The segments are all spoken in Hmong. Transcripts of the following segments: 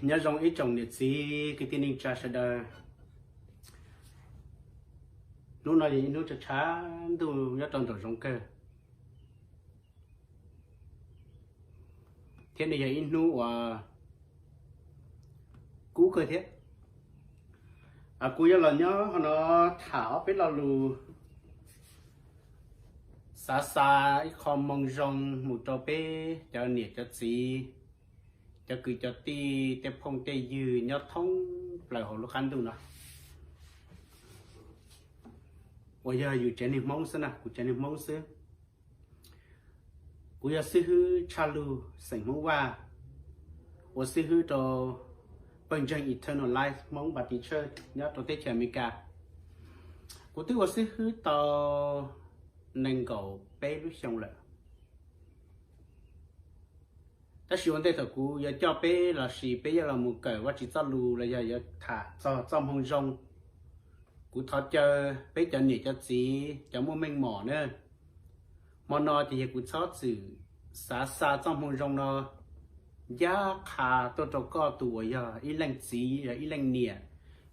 Nyob zoo ib tsoom niam txiv kwv tij neej tsa sawv daws. Hnub no yog ib hnub tshav tshav ntuj nyob rau nraum zoov kawg, thiab nws yog ib hnub uas kub kawg thiab. Kuv yuav los nyob hauv no tham ob peb lo lus xav xa ib qho moo zoo mus rau peb cov niam cov txiv, cov kwv cov tij, tej phooj tej ywg nyob thoob plaws hauv lub qab ntuj no uas yog yus tsev neeg Hmoob xwb na, kuv tsev neeg Hmoob xwb. Kuv yog xib hwb Tshaj Lug xeem Hmoob Vaj, ua xib hwb rau pawg ntseeg Eternal Life Hmoob Baptist Church nyob rau teb chaws Amelikas. Kuv twb ua xib hwb tau nees nkaum peb lub xyoo lawm. Tab sis ua ntej thaum kuv yuav coj peb los sis peb yuav los mus kawm Vajtswv txoj lus los yog yuav tham txog txoj moo zoo, kuv thov caw peb cov niam cov txiv cov muaj meej mom na, hmo no ces yog kuv txhob txwm xav xa txoj moo zoo no ncaj qha tuaj rau koj tus uas yog ib leej txiv, yog ib leej niam,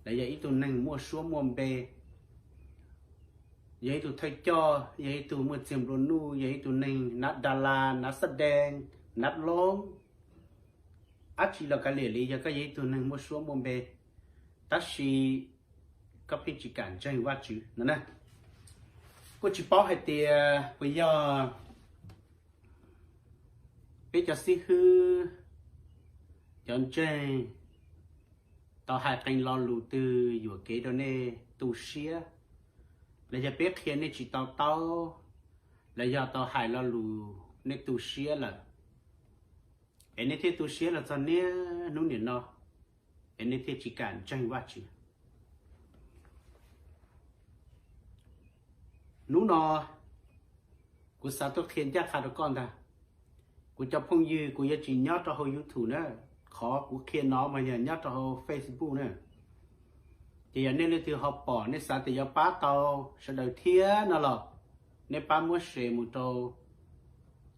los yog ib tug neeg muaj suab muaj npe, yog ib tug thawj coj, yog ib tug muaj txiag nplua nuj, yog ib tug neeg nab da las, nab xab dees, nab loob, dab tsi los kav liam li, yog koj yog ib tug neeg muaj suab muaj npe, tab sis koj pheej tsis kam ntseeg Vajtswv no na. Kuj tsis paub hais tias puas yog peb cov xib hwb, cov ntseeg tau hais qee lo lus twg yuam kev rau nej tu siab, los yog peb qhia nej tsis tau taub, los yog tau hais lo lus nej tu siab lawm, es nej thiaj tu siab los txog niaj hnub niam no, es nej thiaj tsis kam ntseeg Vajtswv. Hnub no kuv xav tuaj qhia ncaj qha rau koj ntag. Kuv cov phooj ywg, kuv yuav tsis nyob rau hauv YouTube na, qhov kuv qhia no mas yog nyob rau hauv Facebook na. Ces yog nej leej twg ho pom, nej xav tias yuav pab tau sawv daws thiab no los, nej pab muab share mus rau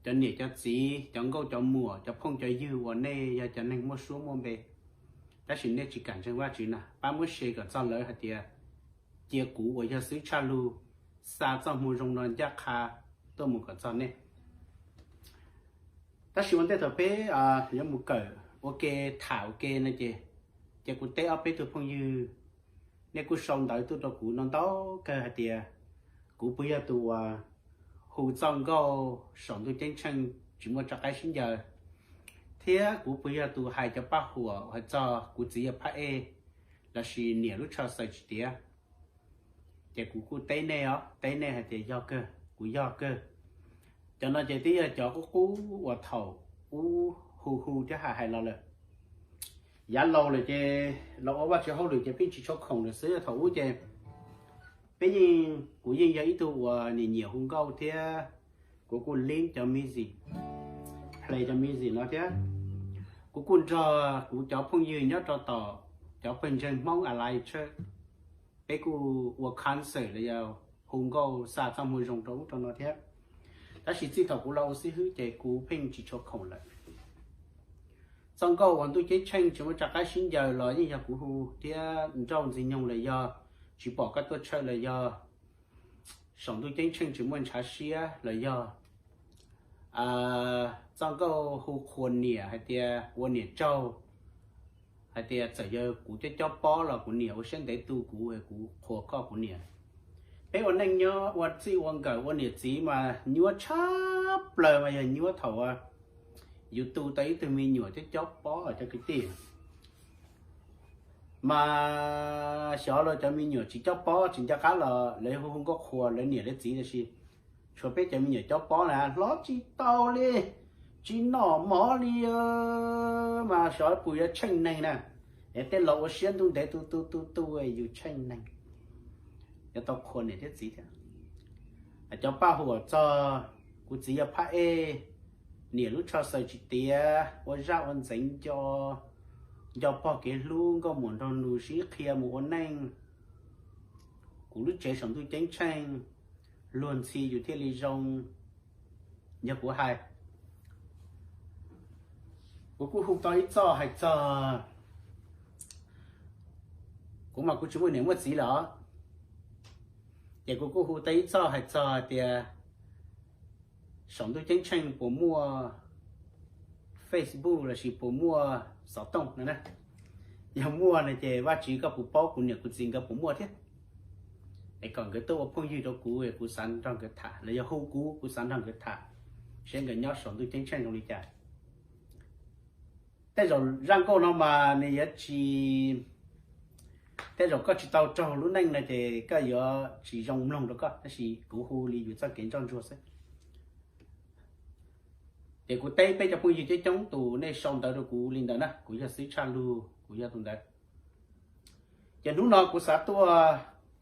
cov niam cov txiv, cov nkauj cov muam, cov phooj cov ywg uas nej yog cov neeg muaj suab muaj npe, tab sis nej tsis kam ntseeg Vajtswv na, pab muab share kom txog lawv hais tias cia kuv uas yog xib hwb Tshaj Lug xa txoj moo zoo no ncaj qha tuaj mus kom txog nej. Tab sis ua ntej thaum peb yuav mus kawm ua ke, tham ua ke no ces, ces kuv teb ob peb tug phooj ywg, nej kuj sau ntawv tuaj rau kuv no ntau kawg hais tias kuv puas yog tus uas hu txoj nkauj saum ntuj ceeb tsheej tsis muaj tso qaib sib ncaws, thiab kuv puas yog tus hais cov paj huam hais txog kuv txiv yog phab ej lossis niam lub tsho xaws tsis tiav. Ces kuv kuj teb nej os, teb nej hais tias yog kawg, kuv yog kawg. Cov no ces twb yog cov qub qub uas thaum ub hu hu thiab hais hais los lawm. Yav laus lawm ces los ua Vajtswv hauj lwm ces pheej tsis tshua khoom lawm xwb. Thaum ub ces peb yeej, kuv yeej yog ib tug uas nyiam nyiam hu nkauj thiab kuv kuj leeb cov music, play cov music no thiab. Kuv kuj nrog kuv cov phooj ywg nyob rau tom cov pawg ntseeg Hmoob Alliance Church, peb kuj ua concert los yog hu nkauj xa txoj moo zoo rau ub rau no thiab. Tab sis txij thaum kuv los ua xib hwb ces kuv pheej tsis tshua khoom lawm. Txoj nkauj uas ntuj ceeb tsheej tsis muaj tso qaib sib ncaws los yeej yog kuv hu thiab nrauj ntxwg nyoog los yog tsis pom koj tuaj church los yog saum ntuj ceeb tsheej tsis muaj ntshav siab los yog txoj nkauj hu qhuas niam hais tias ua niam tsaug, hais tias txawm yog kuv cob cob pob los kuv niam ua siab ntev tu kuv, kuv qhuas koj kuv niam. Peb ua neej nyob ua txij ua nkawm ua niam txiv mas nyuaj tshaj plaws mas yog nyuaj thaum yus tu tau ib tug me nyuam cob cob pob cov kwv tij. Mas xyov los cov me nyuam tsis cob pob tsis nco qab los lawv hu hu nkauj qhuas lawv niam lawv txiv, tab sis tshuav peb cov me nyuam cob pob na hlob tsis tau li, tsis noj mov li, mas xyov puas yuav tsheej neeg na. Es tej laus ua siab ntuj ntev tu tu tu tu yus tsheej neeg, yuav tau qhuas niam thiab txiv thiab. Cov paj huam txog kuv txiv yog phab ej, niam lub tsho xaws tsis tiav, ua zaj ua ntxeev nco, nco pog kev hlub, nkauj muam nraug nus sib qhia mus ua neej, kuv lub tsev saum ntuj ceeb tsheej, luag ntxhi yus thiaj li zoo. Yog kuv hais, Kuv kuj hu tau ib txoj hais txog, kuv mas kuv tsis muaj niam muaj txiv lawm os, ces kuv kuj hu tau ib txoj hais txog hais tias saum ntuj ceeb tsheej puas muaj Facebook lossis puas muaj xov tooj no na. Yog muaj no ces Vajtswv koj puas paub kuv niam kuv txiv nkawd puas muaj thiab, es kom nkawd tuaj ua phooj ywg rau kuv, kuv xav nrog nkawd tham, los yog hu kuv, kuv xav nrog nkawd tham, seb nkawd nyob saum ntuj ceeb tsheej zoo li cas. Tej zaum zaj nkauj no mas nws yuav tsis, tej zaum koj tsis tau raug lub neej no ces koj yuav tsis zoo mloog rau koj, tab sis kuv hu li yus txoj kev ntsoj ntsuag xwb. Ces kuv teb peb cov phooj ywg coob coob tus nej sau ntawv rau kuv li ntawd na, kuv yog xib hwb Tshaj Lug, kuv yog tus ntawd. Ces hnub no kuv xav tuaj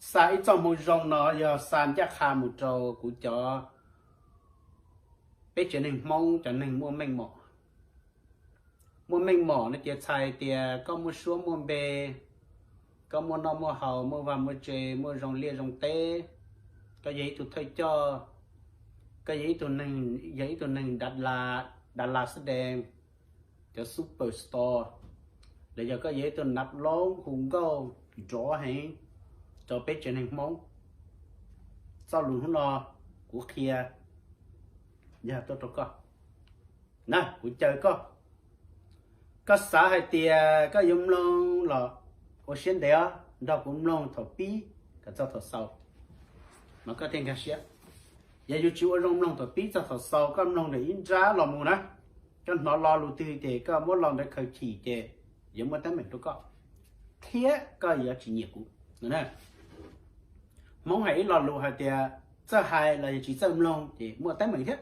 xa ib txoj moo zoo no, yog xa ncaj qha mus rau kuv cov, peb tsev neeg Hmoob cov neeg muaj meej mom. Muaj meej mom no ces txhais tias koj muaj suab muaj npe, koj muaj noj muaj haus, muaj vaj muaj tse, muaj zoo liaj zoo teb, koj yog ib tug thawj coj, koj yog ib tug neeg, yog ib tug neeg da la, da la xab dees, cov super star, los yog koj yog ib tug nav loob hu nkauj nrov heev rau peb tsev neeg Hmoob. Txoj lus hnub no kuv qhia yog tuaj rau koj na, kuv caw koj. Koj xav hais tias koj yuav mloog los ua siab ntev os, nrog kuv mloog thaum pib kom txog thaum xaus, mas koj thiaj nkag siab. Yog yus tsis ua zoo mloog thaum pib txog thaum xaus, koj mloog ntawm ib nrab los mus na, koj hnov lo lus twg ces koj muab lo ntawd khaws chim ces yuav muaj teeb meem rau koj, thiab koj yuav tsis nyiam kuv. Hmoob hais ib lo lus hais tias txawj hais los yog tsis txawj mloog ces muaj teeb meem thiab.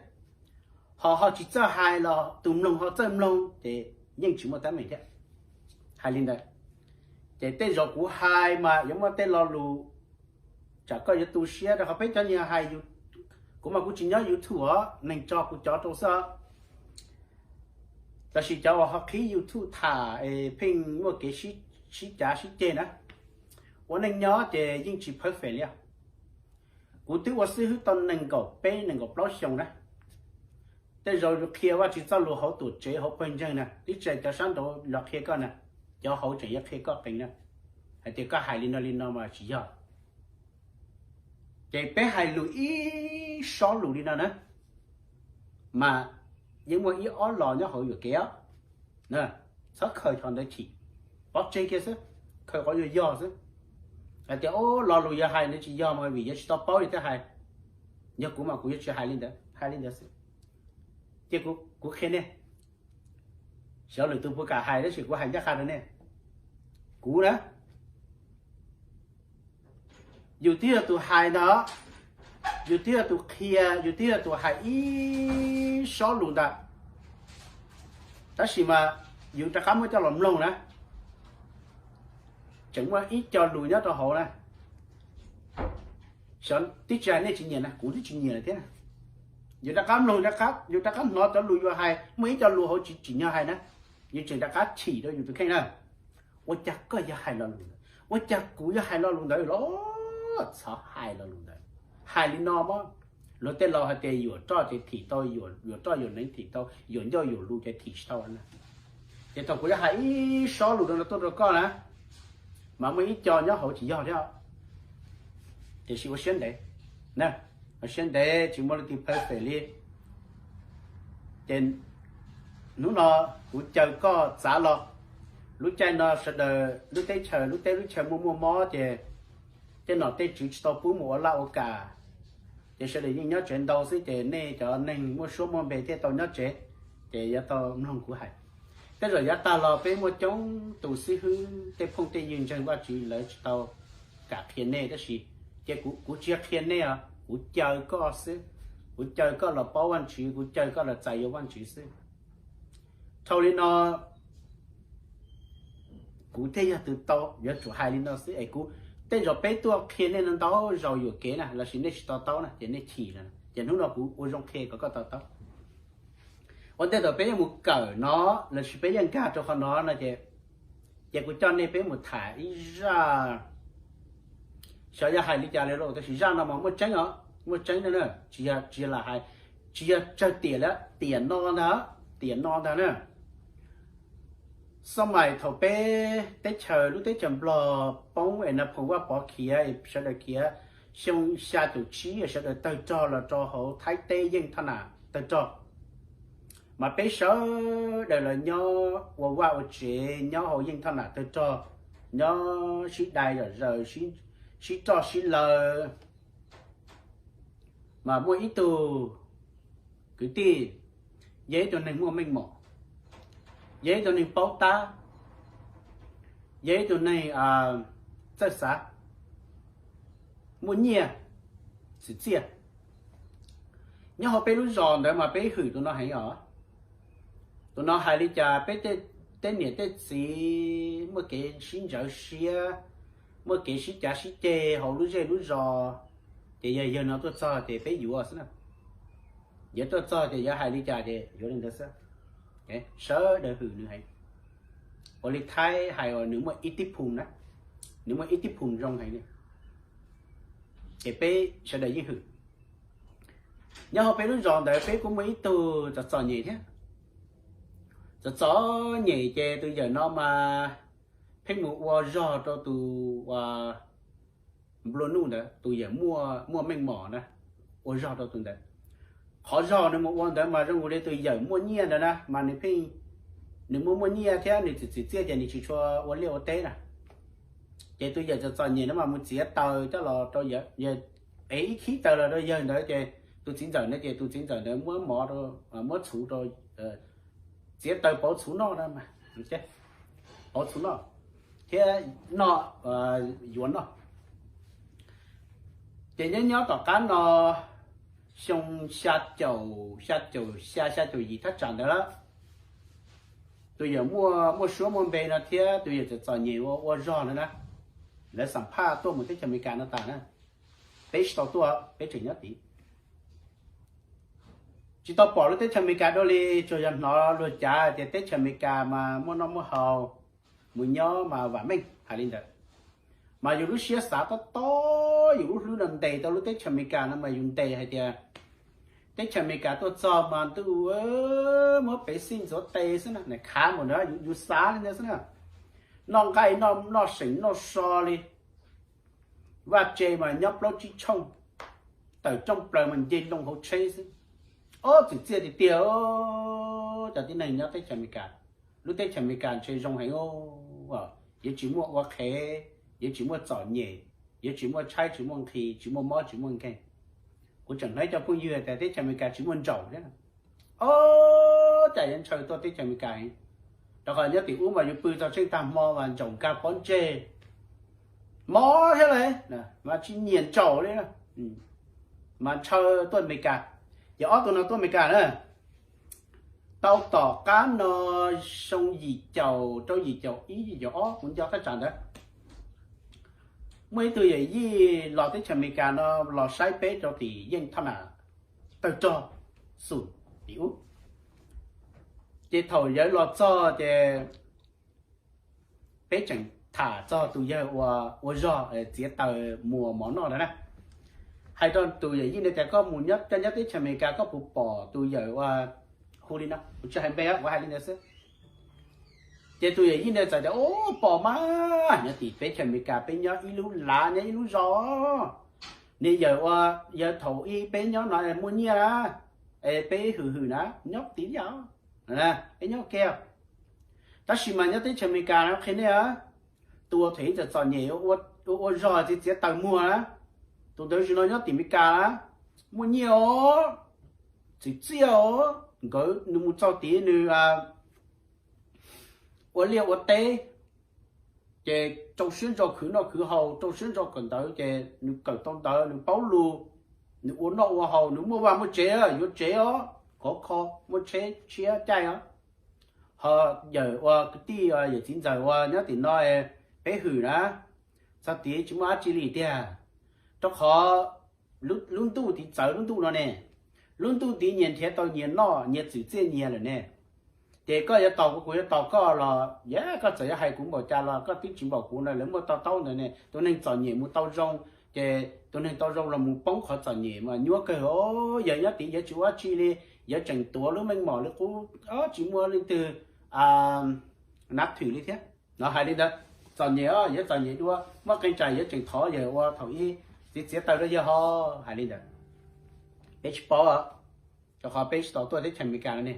Ho ho tsis txawj hais los tus mloog ho txawj mloog ces yeej tsis muaj teeb meem thiab. Hais li ntawd, ces tej zaum kuv hais mas yuav muaj tej lo lus tsam koj yuav tu siab rau qhov peb cov niag hais, kuv mas kuv tsis nyob YouTube os, neeg tso kuv cov rau xwb os. Tab sis cov uas ho qhib YouTube tham es pheej muaj kev sib cav sib ceg na, ua neej nyob ces yeej tsis perfect li. Kuv twb ua xib hwb tau nees nkaum peb nees nkaum plaub xyoos na. Tej zaum yus qhia Vajtswv txoj lus hauv tuam tsev hauv pawg ntseeg na, twb tsis hais cov sab nraud los qhia koj na, cov hauv tseem yuav qhia koj qees na, hais tias koj hais li no li no mas tsis yog. Ces peb hais lus ib sob lus li no na, mas yeej muaj ib ob lo nyob hauv yuam kev os. Txhob khaws qhov ntawd chim, pov tseg kiag xwb, khaws qhov yuag yog xwb. Hais tias o, lo lus yuav hais ntawd tsis yog mas vim yuav tsis tau paub li thiaj hais. Yog kuv mas kuv yuav tsis hais li ntawd, hais li ntawd xwb. Ces kuv qhia nej, xyov lwm tus puas kam hais tab sis kuv hais ncaj qha rau nej. Kuv na, yus twb yog tus hais ntag, yus twb yog tus qhia, yus twb yog tus hais ib sob lus ntag, tab sis mas yus rov qab muab coj los mloog na, tseem muaj ib co lus nyob rau hauv na. Xyov twb tsis hais nej tsis nyiam na, kuv twb tsis nyiam lawm thiab. Yus rov qab mloog, yus rov qab hnov cov lus yus hais, muaj ib co lus hauv tsis tsim nyog hais na, yus tseem rov qab chim rau yus tus kheej na. Ua cas koj yuav hais lo lus ntawd? Ua cas kuv yuav hais lo lus ntawd los? Txhob hais lo lus ntawd. Hais li no mas, luag tej laus hais tias yuam roj ces thim tau, yuam roj yuam neev thim tau, yuam ncauj yuam lus ces thim tsis tau na. Ces thaum kuv yuav hais ib sob lus no tuaj rau koj na, mas muaj ib co nyob hauv tsis yog thiab. Tiam sis ua siab ntev, ua siab ntev, tsis muaj leej twg perfect li. Ces hnub no kuv caw koj txav los, lub caij no sawv daws lub teb chaws, lub teb lub chaw muaj muaj mob ces tej nom tej tswv tsis tau pub mus ua laj ua kam, ces sawv daws yeej nyob tsev ntau xwb, ces nej cov neeg muaj suab muaj npe thiaj tau nyob tsev, ces yuav tau mloog kuv hais. Tej zaum yav tag los peb muaj coob tus xib hwb, tej phooj tej ywg ntseeg Vajtswv lawv tsis tau kam qhia nej, tab sis ces kuv tsis yog qhia nej os, kuv caw koj xwb. Kuv caw koj los paub Vajtswv, kuv caw koj los txais yuav Vajtswv xwb. Dhau li no kuv thiaj yog tus tau yuav tsum hais li no xwb es kuv, tej zaum peb tuaj qhia nej no ntau zaus yuam kev na lossis nej tsis to taub na ces nej chim lawm, ces hnub no kuv ua zoo qhia kom koj to taub. Ua ntej thaum peb yeej mus kawm no lossis peb yeej nkag rau qhov no no ces, ces kuv coj nej peb mus tham ib zaj. Xyov yog hais li cas li lauj, tab sis zaj no mas muaj tseeb os, muaj tseeb na, tsis yog, tsis yog lam hais, tsis yog tsawg tiam li, tiam no ntag, tiam no ntag na. Xab mais thaum peb teb chaws, lub teb chaws Nplog poob es Nas Phoos Vaj Pov khiav, sawv daws khiav, xyoo xya caum tsib sawv daws tawg rog los rau hauv Thaib teb yeej thoj nam tawg rog, mas peb sawv daws los nyob ua vaj ua tsev nyob hauv yeej thoj nam tawg rog, nyob sib dai zom zaws, sib roj sib law. Mas muaj ib tug kwv tij, yog ib tug neeg muaj meej mom, yog ib tug neeg paub tab, yog ib tug neeg txawj xav, muaj nyiaj, txim txiaj. Nyob hauv peb lub zos ntawd mas peb hwm tus no heev os. Tus no hais li cas peb tej niam tej txiv muaj kev sib ntsawv siab, muaj kev sib cav sib ceg hauv lub zej lub zos, ces yog yawg no tuaj txog ces peb yuav xwb na. Yuav tuaj txog ces yuav hais li cas ces yuav li ntawd xwb. Sawv daws hwm nws heev. Ua li Thaib hais uas nws muaj ib tib phum na, nws muaj ib tib phum zoo heev li, ces peb sawv daws yeej hwm. Nyob hauv peb lub zos ntawd peb kuj muaj ib tug txom txom nyem thiab. Txom txom nyem ces tus yawm no mas pheej mus ua zog rau tus nplua nuj ntawd, tus yawm muaj meej mom na, ua zog rau tus ntawd. Qhov zog nws mus ua ntawd mas zoo li tus yawm muaj nyiaj ntawd na mas nws pheej, nws muaj muaj nyiaj thiab nws txim txiaj ces nws tsis tshua ua liaj ua teb na. Ces tus yawm txom txom nyem no mas mus txiav taws coj los rau yawg, es ib khib taws los rau yawg ntawd ces tus txiv ntxawm ntawd ces tus txiv ntxawm ntawd muab mov, muab txhuv rau, txiav taws pauv txhuv noj, pauv txhuv noj thiab noj, yuav noj. Ces nyob nyob tom qab no xyoo xya caum, xya caum xya, xya caum yim thaj tsam ntawd lawm, tus yawm muaj suab muaj npe no thiab tus yawm txom txom nyem ua ua zog no na, lawv xam phaj tuaj mus teb chaws Amelikas no tas na. Peb tsis tau tuaj, peb tseem nyob tid. Tsis tau pom lub teb chaws Amelikas dua li, tsuas yog hnov luag cav tias teb chaws Amelikas mas muaj noj muaj haus, mus nyob mas vam meej hais li ntawd. Mas yus lub siab xav tob tob, yus lub hlwb no ntes tau lub teb chaws Amelikas no mas yus ntes hais tias teb chaws Amelikas tuaj txog mas ntuj, muab pev xij ntxuav tes xwb na, khav npaum ntawd yus xav li ntawd xwb na. Noj nqaij noj seem noj so li, vaj tse mas nyob plaub tsib tshooj, tawm rooj plaws mas nce loo hauv tsheb xwb. Ob, txim txiaj tiag tiag, cov tib neeg nyob teb chaws Amelikas. Lub teb chaws Amelikas ntshe zoo heev, yuav tsis muaj ua qhev, yuav tsis muaj txom nyem, yuav tsis muaj tshaib tsis muaj nqhis, tsis muaj mob tsis muaj nkeeg. Kuv tseem hnov cov phooj ywg tias teb chaws Amelikas tsis muaj ntsaum thiab. Ob, cas yuav ntshaw tuaj teb chaws Amelikas heev, rau qhov nyob tim ub mas yus pw txog tseej tag hmo mas ntsaum nkag pob ntseg, mob thiab li, mas tsis nyiam ntsaum li, mas ntshaw tuaj Amelikas. Ces ob tug no tuaj Amelikas na, tau tom qab no xyoo yim caum rau yim caum ib yim caum ob kuv nco thaj tsam ntawd, muaj ib tug yawm yij los teb chaws Amelikas no los saib peb rau tim yeej thoj nam tawg rog xum tim ub. Ces thaum yawg los txog ces peb tseem tham txog tus yawg ua zog txiav taws muas mov noj ntawd na. Hais rau tus yawm yij ntawd tias koj mus nyob, koj nyob teb chaws Amelikas koj puas pom tus yawm ua hu li no, kuv tsis hais npe, kuv hais li ntawd xwb. Ces tus yawm yij ntawd txawm tias, ub, pom mas, nyob tim teb chaws Amelikas peb nyob ib lub lav nyob ib lub zos. Niag yawm ua, yawg thaum ub peb nyob no muaj nyiaj na, es peb hwm hwm na, nyob tid li os, peb nyob ua ke. Tab sis mas nyob teb chaws Amelikas no qhia nej, tus uas thaum ub txom txom nyem ua zog txiav txiav taws muag na, tus ntawd zaum no nyob tim Amelikas na, muaj nyiaj os, txim txiaj os. Nkawd nws mus txog tid nws ua liaj ua teb, ces rau siab ntso khwv noj khwv haus, rau siab ntso kawm ntawv, ces nws kawm tau ntawv, nws paub lus, nws ua noj ua haus, nws muaj vaj muaj tsev, yuav tsev os, khov kho, muaj tsheb tshiab caij os. Ho yawm ua kwv tij, yawm txiv ntxawm ua nyob tim no, peb hwm na, txog tid tsis muaj dab tsi li tiag, rau qhov lub ntuj tid txawv lub ntuj no ne, lub ntuj tid nyias nrhiav tau nyias noj, nyias txim txiaj nyias lawm ne. Ces koj yuav tos kuv, kuv yuav tos koj los, yog koj txawm yuav hais kuv npaum cas los koj twb tsis npaum kuv na. Lawv muaj tau taub ntawd ne, tus neeg txom nyem mus tau zoo, ces tus neeg tau zoo los mus poob qhov txom nyem mas nyuaj kawg. Yawg nyob tid yawg tsis ua dab tsi li, yawg tseem tuav lub meej mom li qub, tsis muaj leej twg, nab thwm li thiab no. Hais li ntawd, txom nyem os, yuav txom nyem dua, muaj qee tsam yuav tseem thov yawg ua thaum ub txiav txiav taws rau yawg ho, hais li ntawd. Peb tsis paub, rau qhov peb tsis tau tuaj teb chaws Amelikas no ne,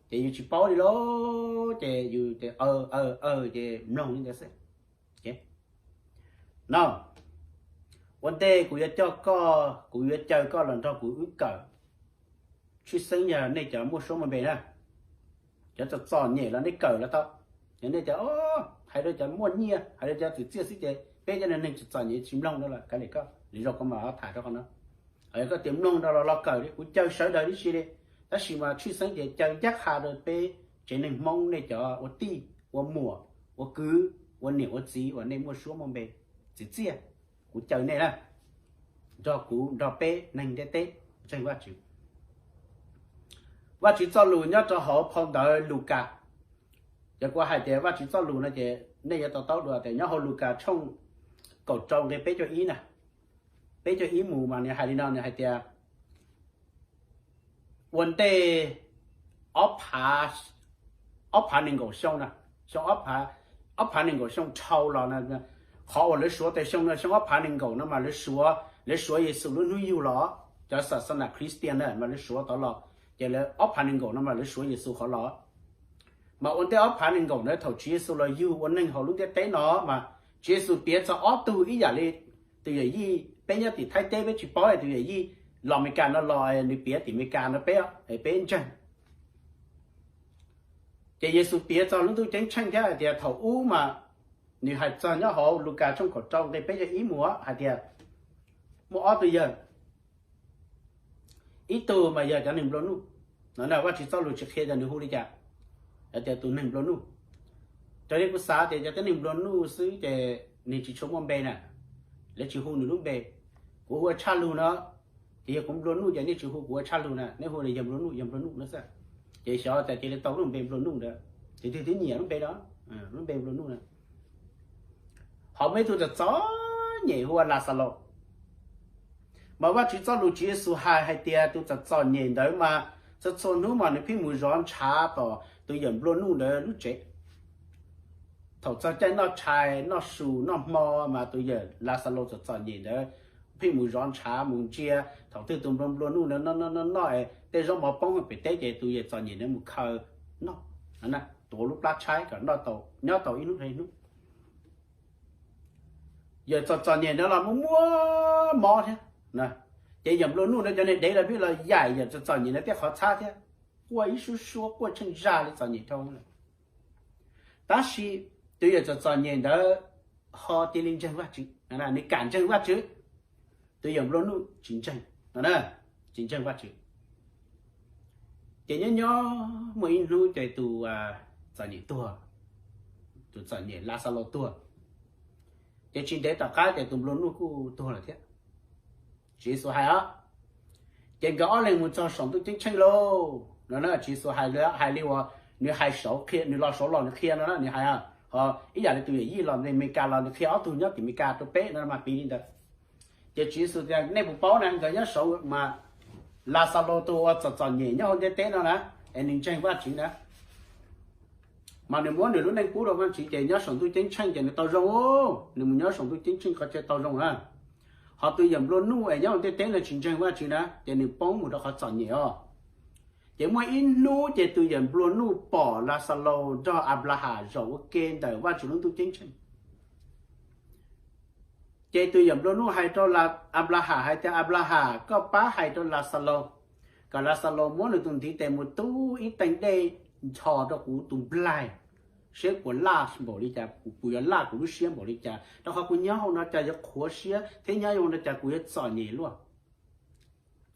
ces yus tsis paub li lauj, ces yus ces aw aw aw ces mloog li ntawd xwb. No, ua ntej kuv yuav coj koj, kuv yuav caw koj los nrog kuv wb kawm, tshwj xeeb yog nej cov muaj suab muaj npe na, cov txom txom nyem los nej kawm los tau. Yog nej cov hais rau cov muaj nyiaj, hais rau cov txwm txiaj xwb ces peb cov neeg txom txom nyem tsis mloog no los kav liam koj, lwm zaus koj mam tham rau qhov no. Yog koj tias mloog no los los kawm li, kuv caw sawv daws tib si li, tab sis mas tshwj xeeb ces caw ncaj qha rau peb tsev neeg Hmoob, nej cov ua tij ua muam ua kwv ua niam ua txiv uas nej muaj suab muaj npe txwm txiaj, kuv caw nej na, nrog kuv nrog peb neeg ntiaj teb ntseeg Vajtswv. Vajtswv txoj lus nyob rau hauv phau ntawv Lukas, yog kuv hais tias Vajtswv txoj lus no ces nej yuav to taub dua tias nyob hauv Lukas tshooj kaum rau nqe peb caug ib na, peb caug ib mus mas nws hais li no, nws hais tias ua ntej ob phav, ob phav nees nkaum xyoo na, xyoo ob phav, ob phav nees nkaum xyoo dhau los na, qhov uas lawv suav tes xyoo no, xyoo ob phav nees nkaum no mas lawv suav, lawv suav Yexus lub hnub yug los, cov xa xa nas Khristian na mas lawv suav tod los, ces lawv ob phav nees nkaum no mas lawv suav Yexus qhov los. Mas ua ntej ob phav nees nkaum ntawd thaum Tswv Yexus los yug ua neeg hauv lub ntiaj teb no mas Tswv Yexus piav txog ob tug ib yam li tus yawm yij peb nyob tim Thaib teb peb tsis paub, tus yawm yij los Amelikas no los nws piav tim Amelikas no peb, peb ntseeg. Ces Yexus piav txog lub ntuj ceeb tsheej thiab hais tias thaum ub mas nws hais txog nyob hauv Lukas tshooj kaum rau nqe peb caug ib mus hais tias muaj ob tug yawg, ib tug mas yog cov neeg nplua nuj no, Vajtswv txoj lus tsis qhia tias nws hu li cas, hais tias tus neeg nplua nuj. Raws li kuv xav tias cov tib neeg nplua nuj xwb ces nws tsis tshua muaj npe na, lawv tsis hu nws lub npe. Kuv hu ua Tshaj Lug no, ces yog kuv nplua nuj ces nej tsis hu kuv ua Tshaj Lug na, nej hu yawg nplua nuj, yawg nplua nuj no xwb. Ces xyov tias cia li tau lub npe nplua nuj ntawd, ces twg twb nyiam lub npe no, lub npe nplua nuj na. Ho muaj ib tug txom txom nyem hu ua Laxalus. Mas Vajtswv txoj lus Tswv Yexus hais hais tias tus txom txom nyem ntawd mas txhua txhua hnub mas nws pheej mus zov ntshav tom tus yawm nplua nuj ntawd lub tsev. Thaum txog caij noj tshais noj su noj hmo mas tus yawm Laxalus txom txom nyem ntawd pheej mus zov ntshav mus ntsia thaum twg tus nplua nplua nuj ntawd noj noj noj noj es tej zaub mov poob pem teb ces tus yawm txom nyem ntawd mus khaws noj, tuav lub plab tshaib kom noj tau, nyob tau ib hnub dhau ib hnub. Yawm txom txom nyem ntawd los muaj muaj mob thiab. Ces yawm nplua nuj ntawd cov niag dev los pheej los yaim yawm txom txom nyem ntawd tej qhov txhab thiab, quaj ib suab suab quaj tsheej zaj li txom nyem dhau lawm. Tab sis tus yawm txom txom nyem ntawd ho cia li ntseeg Vajtswv, nws kam ntseeg Vajtswv. Tus yawm nplua nuj tsis ntseeg, tsis ntseeg Vajtswv. Ces nyob nyob muaj ib hnub ces tus txom nyem tuag, tus txom nyem Laxalus tuag. Ces tsis ntev tom qab ces tus nplua nuj kuj tuag lawm thiab. Tswv Yexus hais os, ces nkawd ob leeg mus txog saum ntuj ceeb tsheej lauj no na. Tswv Yexus hais, hais li uas nws hais saud qhia, nws los saud los nws qhia no na, nws hais, ho ib yam li tus yawm yij los Amelikas los nws qhia ob tug nyob tim Amelikas rau peb no mas piv li ntawd. Ces Tswv Yexus tias nej puas paub na, nkawd nyob saud mas Laxalus tus uas txom txom nyem nyob hauv ntiaj teb no na, es nws ntseeg Vajtswv na, mas nws muab nws lub neej pub rau Vajtswv ces nyob saum ntuj ceeb tsheej ces nws tau zoo, nws mus nyob saum ntuj ceeb tsheej qhov chaw tau zoo na. Ho tus yawm nplua nuj es nyob hauv ntiaj teb no tsis ntseeg Vajtswv na ces nws poob mus rau qhov txom nyem os. Ces muaj ib hnub ces tus yawm nplua nuj pom Laxalus nrog Anplahas zaum ua ke ntawm Vajtswv lub ntuj ceeb tsheej. Ces tus yawm nplua nuj hais rau Anplahas hais tias, Anplahas, koj pab hais rau Laxalus kom Laxalus muab nws tus ntiv tes mus tub ib teeg dej ncho rau kuv tus nplaig, seb puas laj npaum li cas, puas yuav laj kuv lub siab npaum li cas, rau qhov kuv nyob hauv no cas yuav qhuav siab thiab nyob hauv no cas kuv yuav txom nyem luaj.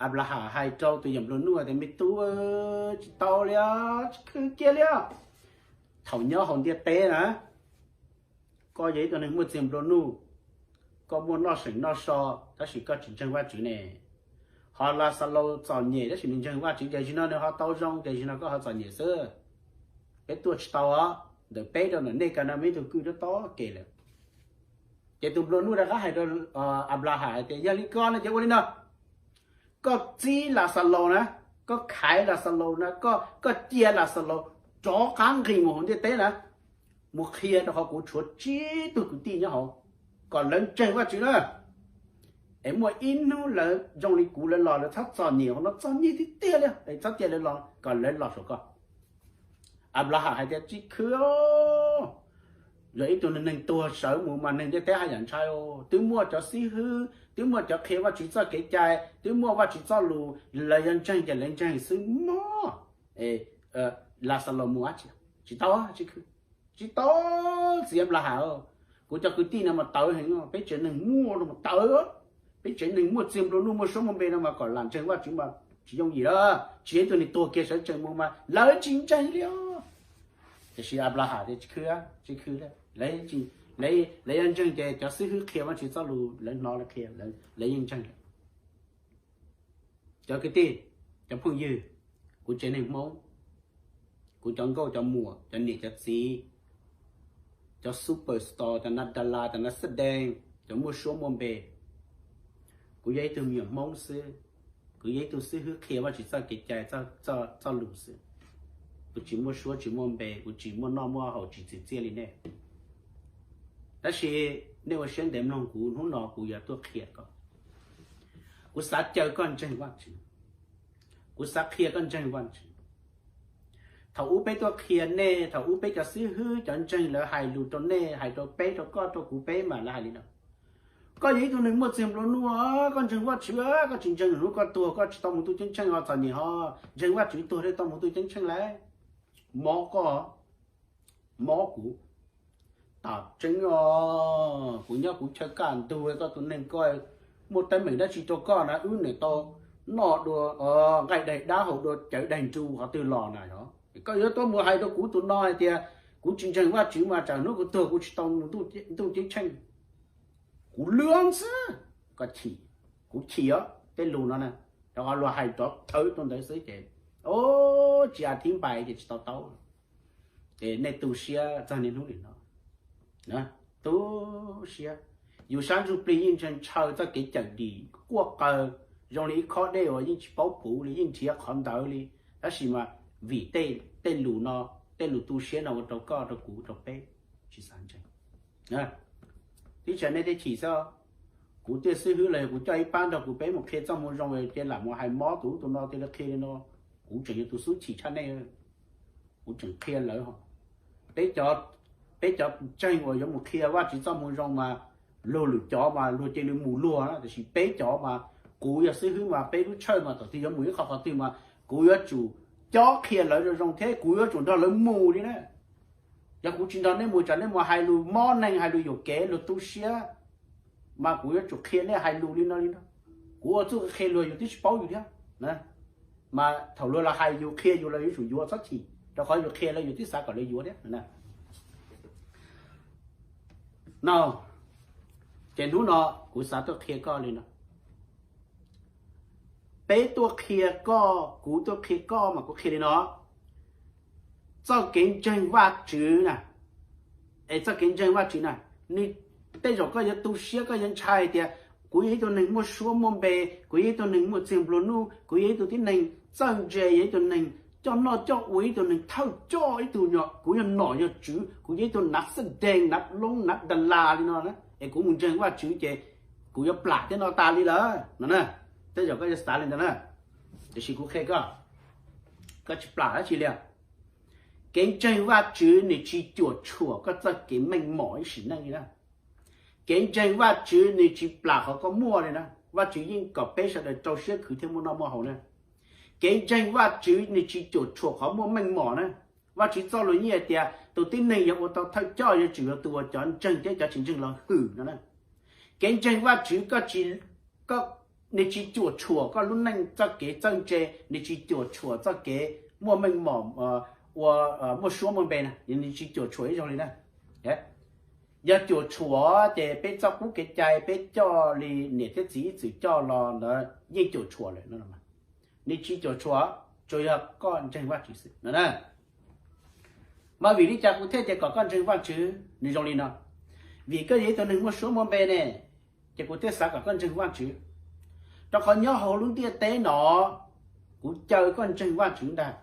Anplahas hais rau tus yawm nplua nuj tias, me tub, tsis tau li, tsis khwv kiag li. Thaum nyob hauv ntiaj teb na, koj yog ib tug neeg muaj txiag nplua nuj, koj muaj noj seem noj so, tab sis koj tsis ntseeg Vajtswv ne. Ho Laxalus txom nyem tab sis nws ntseeg Vajtswv, ces zaum no nws ho tau zoo, ces zaum no koj ho txom nyem xwb. Peb tuaj tsis tau os, ntawm peb rau ntawm nej kav no muaj ib tug kwj tob tob ke lawm. Ces tus nplua nuj rov qab hais rau Anplahas hais tias, yog li ko no ces ua li no, koj txib Laxalus na, koj khaiv Laxalus na, koj cia Laxalus rov qab nqis mus hauv ntiaj teb na, mus qhia rau qhov kuv tshuav tsib tug kwv tij nyob hauv, kom lawv ntseeg Vajtswv na. Es muaj ib hnub lawv zoo li kuv lawv los lawv txhob txom nyem, qhov no txom nyem tiag tiag li, txhob cia lawv los, kom lawv los saum koj. Anplaham hais tias, Tsis khwv, yog ib tug neeg tuag sawv mus mas neeg ntiaj teb haj yam ntshai. Twb muaj cov xib hwb, twb muaj cov qhia Vajtswv txoj kev cai, twb muaj Vajtswv txoj lus, lawv yuav ntseeg ces lawv ntseeg xwb mog. Laxalus mus dab tsi? Tsis tau, tsis khwv, tsis tau. Txiv Anplaham, kuv cov kwv tij no mas tawv heev, peb tsev neeg muaj no mas tawv. Peb tsev neeg muaj txiag nplua nuj muaj suab muaj npe no mas kom lam ntseeg Vajtswv mas tsis yooj yim lawm, tsis yog ib tug neeg tuag kiag sawv tsees mus mas lawv tsis ntseeg li os. Tiam sis Anplaham tias, Tsis khwv, tsis khwv, lawv yuav ntseeg ces cov xib hwb qhia Vajtswv txoj lus lawv hnov lawv qhia, lawv yeej ntseeg. Cov kwv tij, cov phooj ywg, kuv tsev neeg Hmoob, kuv cov nkauj cov muam, cov niam cov txiv, cov superstar, cov nas das las, cov nas xab dees, cov muaj suab muaj npe, kuv yog ib tug me nyuam Hmoob xwb, kuv yog ib tug xib hwb qhia Vajtswv txoj kev cai, txoj lus xwb. Kuv tsis muaj suab tsis muaj npe, kuv tsis muaj noj muaj haus tsis txim txiaj li nej. Tab sis nej ua siab ntev mloog kuv, hnub no kuv yuav tuaj qhia koj. Kuv xav caw koj ntseeg Vajtswv. Kuv xav qhia koj ntseeg Vajtswv. Thaum ub peb tuaj qhia nej, thaum ub peb cov xib hwb cov ntseeg lawv hais lus rau nej, hais rau peb, rau koj, rau kuv, peb mas lawv hais li no: Koj yog ib tug neeg muaj txiag nplua nuj, koj ntseeg Vajtswv, koj tsis ntseeg, hnub koj tuag koj tsis tau mus ntuj ceeb tsheej os, txom nyem os, ntseeg Vajtswv tuag thiaj tau mus ntuj ceeb tsheej lauj. Mob koj, mob kuv. Tam tseeb os, kuv nyob kuv chaw kaj ntug, koj tus neeg ko muaj teeb meem dab tsi rau koj na, wb niam tau noj dua nqaij daig dab, haus dua cawv daig nru qhov twg los na yog? Koj yuav tuaj mus hais rau kuv tus no hais tias kuv tsis ntseeg Vajtswv mas tsam hnub kuv tuag kuv tsis tau mus ntuj ceeb tsheej. Kuv lwj xwb, koj chim, kuv chim os tej lus no na, rau qhov luag hais rov thawv rau ntawd xwb ces, o, tsis a thib npais ces tsis tau taub. Ces nej tu siab txog niaj hnub nim no, tu siab. Yus sab ntsuj plig yeej ntshaw ntshaw txoj kev cawm dim quaj qaws zoo li ib khob dej uas yeej tsis paub puv li, yeej nrhiav qhov ntawd li. Tab sis mas vim tej lus no, tej lus tu siab no ua rau koj, rau kuv, rau peb tsis xav ntseeg. Tib tsam nej thiaj chim xwb. Kuv tej xib hwb los yog kuv coj ib pab nrog kuv peb mus qhia txoj moo zoo ces lam mus hais mob tus ub tus no, cia li qhia li no. Kuv tseem yog tus xub chim tshaj nej. Kuv tseem qhia lawv, peb cov ntseeg uas yuav mus qhia Vajtswv txoj moo zoo mas luag lwm cov mas luag cia li mus luag na, tiam sis peb cov mas kuv yog xib hwb mas peb lub tshawj mas thaum twg yuav mus ib qho qhov twg mas kuv yuav tsum cob qhia lawv zoo zoo thiab kuv yuav tsum nrog lawv mus li na. Yog kuv tsis nrog nej mus tsam nej mus hais lus mob neeg, hais lus yuam kev, luag tu siab, mas kuv yuav tsum qhia nej hais lus li no li no. Kuv ua txuj qhia luag yus twb tsis paub yus thiab. Mas thaum luag los hais yus, qhia yus los yuav tsum yuav, txhob chim, rau qhov yus qhia lawv yus twb xav kom lawv yuav thiab no. Ces hnub no kuv xav tuaj qhia koj li no. Peb tuaj qhia koj, kuv tuaj qhia koj mas kuv qhia li no. Txoj kev ntseeg Vajtswv na, es txoj kev ntseeg Vajtswv na, nws, tej zaum koj yuav tu siab, koj yuav ntshai tias kuv yog ib tug neeg muaj suab muaj npe, kuv yog ib tug neeg muaj txiag nplua nuj, kuv yog ib tug tib neeg txawj ntse, yog ib tug neeg coj noj coj ua, ib tug neeg thawj coj, ib tug, kuv yog nom yog tswv, kuv yog ib tug nav xab dees, nav loob, nav das las li no, es kuv mus ntseeg Vajtswv ces kuv yuav plam thiab no tas li lawm no na. Tej zaum koj yuav xav li ntawd na, tiam sis kuv qhia koj, koj tsis plam dab tsi li. Kev ntseeg Vajtswv nws tsis cuam tshuam koj txoj kev meej mom ib sim neej li na. Kev ntseeg Vajtswv nws tsis plam qhov koj muaj li na. Vajtswv yeej kom peb sawv daws rau siab khwv thiaj muaj noj muaj haus na. Kev ntseeg Vajtswv nws tsis cuam tshuam qhov muaj meej mom na. Vajtswv txoj lus yeej hais tias tus tib neeg yuav ua tau thawj coj yuav tsum yog tus uas cov ntseeg thiab cov tsis ntseeg los hwm no na. Kev ntseeg Vajtswv, nws tsis cuam tshuam koj lub neej txoj kev txawj ntse, nws tsis cuam tshuam txoj kev muaj meej mom, ua, muaj suab muaj npe na, nws tsis cuam tshuam ib zaug li na. Yog cuam tshuam ces peb txoj qub kev cai peb coj li niam thiab txiv ib txwm coj los ntawd yeej cuam tshuam lawm no. Nws tsis cuam tshuam, tsuas yog koj ntseeg Vajtswv xwb no. Mas vim li cas kuv thiaj tias kom koj ntseeg Vajtswv? Nws zoo li no, vim koj yog ib tug neeg muaj suab muaj npe ne, ces kuv thiaj xav kom koj ntseeg Vajtswv. Rau qhov nyob hauv lub ntiaj teb no, kuv caw koj ntseeg Vajtswv ntag.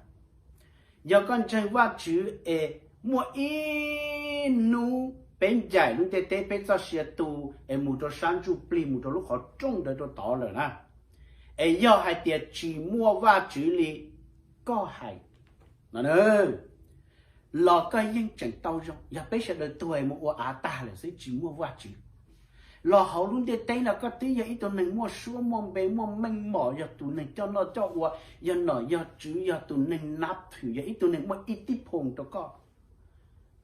Yog koj ntseeg Vajtswv es muaj ib Niaj hnub peb ncaim lub ntiaj teb peb txoj sia tu es mus rau sab ntsuj plig, mus rau lub qhov rooj ntawd rau tod lawm na, es yog hais tias tsis muaj Vajtswv li, koj hais no, los koj yeej tseem tau zoo. Yog peb sawv daws tuag mus ua av tag lawm xwb tsis muaj Vajtswv, los hauv lub ntiaj teb no koj twb yog ib tug neeg muaj suab muaj npe, muaj meej mom, yog tus neeg coj noj coj ua, yog nom yog tswv, yog tus neeg nab thwm, yog ib tug neeg muaj ib tib phoos rau koj.